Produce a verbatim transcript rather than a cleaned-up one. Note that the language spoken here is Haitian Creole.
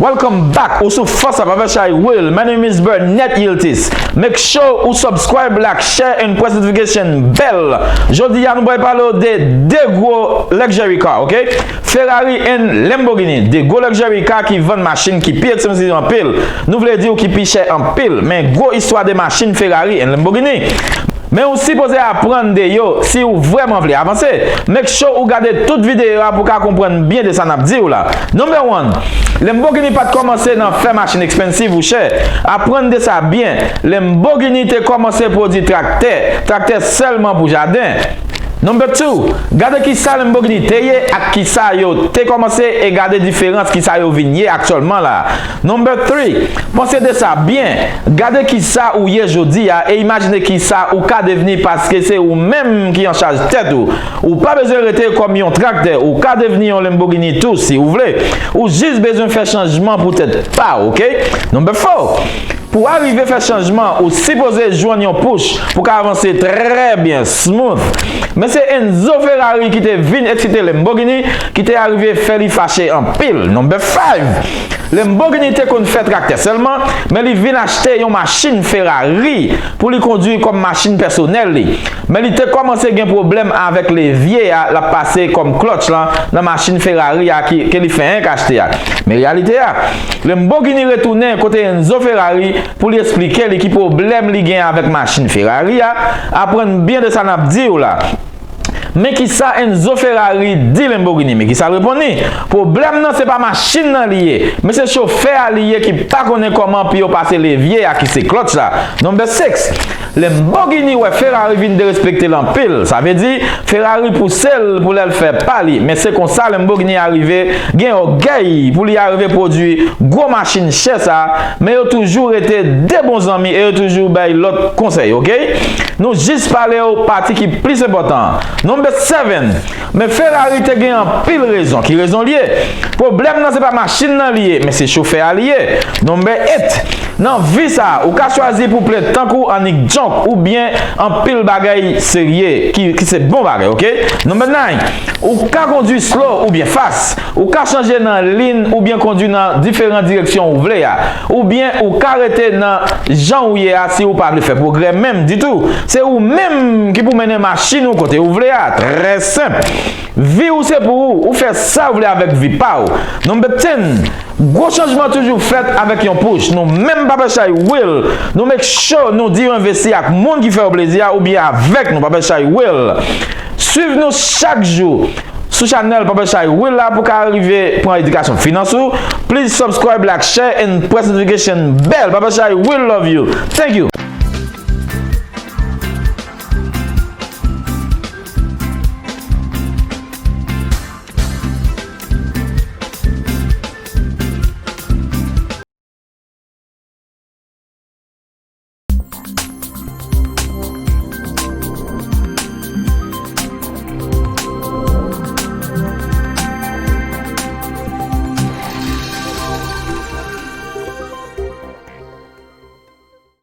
Welcome back! Ou sou Fòs a Papa Chay Will. My name is Bernette Yiltis. Make sure ou subscribe, like, share and press notification bell. Jodi a nou pral pale w de de gwo luxury car, ok? Ferrari and Lamborghini, de gwo luxury car ki vann machin ki pi ekspansiv anpil. Nou vle di w ki pi chè anpil, men gwo istwa de machin Ferrari and Lamborghini. Men ou sipoze aprann de yo si ou vrèman vle avanse. Make sure ou gade tout videyo a pou w ka konprann byen de sa n ap di w la. Number one, Lamborghini pa t kòmanse nan fè machin ekspansiv ou chè. Aprann de sa byen. Lamborghini te kòmanse pwodui traktè, traktè sèlman pou jaden. Number two, gade kisa Lamborghini te ye ak kisa yo te kòmanse e gade diferans kisa yo vin ye aktyèlman la. Number three, panse de sa byen. Gade kisa ou ye jodi a e imajine kisa ou ka devni paske se ou menm ki an chaj tèt ou. Ou pa bezwen rete kòm yon traktè, ou ka devni yon Lamborghini tou si ou vle. Ou jis bezwen fè chanjman pou tèt pa w, ok? Number four, pou w arive fè chanjman, ou sipoze jwenn yon push pou w ka avanse trè byen, smooth. Men se Enzo Ferrari ki te vin eksite Lamborghini, ki te arive fè li fache anpil. Number five, Lamborghini te konn fè traktè sèlman, men li vin achte yon machin Ferrari pou li kondui kòm machin pèsonèl li. Men li te kòmanse gen pwoblèm avèk levye a l ap pase kòm clutch lan nan machin Ferrari a ki, ke li fenk achte a. Men reyalite a, Lamborghini retounen kote Enzo Ferrari pou li eksplike li ki pwoblèm li gen avèk machin Ferrari a. Aprann byen de sa n ap di w la. Men kisa Enzo Ferrari di Lamborghini? Men kisa l reponn li? Pwoblèm nan se pa machin nan li ye, men se chofè a li ye ki pa konnen kòman pou yo pase levye a ki se clutch la. Number six, Lamborghini wè Ferrari vin derespekte l anpil. Sa vle di, Ferrari pouse l pou l al fè pa li. Men se konsa Lamborghini arive gen ògèy pou li arive pwodui gwo machin chè sa, men yo toujou rete de bon zanmi e yo toujou bay lòt konsèy, ok? Nou jis pale w pati ki plis enpòtan an. Number seven, men Ferrari te gen anpil rezon. Ki rezon l ye? Pwoblèm nan se pa machin nan li ye, men se chofè a li ye. Number eight, nan vi sa a, ou ka chwazi pou plen tank ou annik junk oubyen anpil bagay serye ki, ki se bon bagay, ok? Number nine, ou ka kondui slow oubyen fast. Ou ka chanje nan lin oubyen kondui nan diferan direksyon ou vle a. Oubyen ou ka rete nan jan ou ye a si ou pa vle fè pwogrè menm ditou. Se ou menm ki pou mennen machin ou kote ou vle a. Trè senp. Vi w se pou ou. Ou fè sa w vle avèk vi pa w. Number ten, gwo chanjman toujou fèt avèk yon push. Nou menm Papa Chay Will, nou make sure nou diventifye ak moun ki fè w plezi a oubyen avèk nou Papa Chay Will. Swiv nou chak jou sou chanèl Papa Chay Will la pou ka rive pran edikasyon finans ou. Please subscribe, like, share and press notification bell. Papa Chay Will love you. Thank you.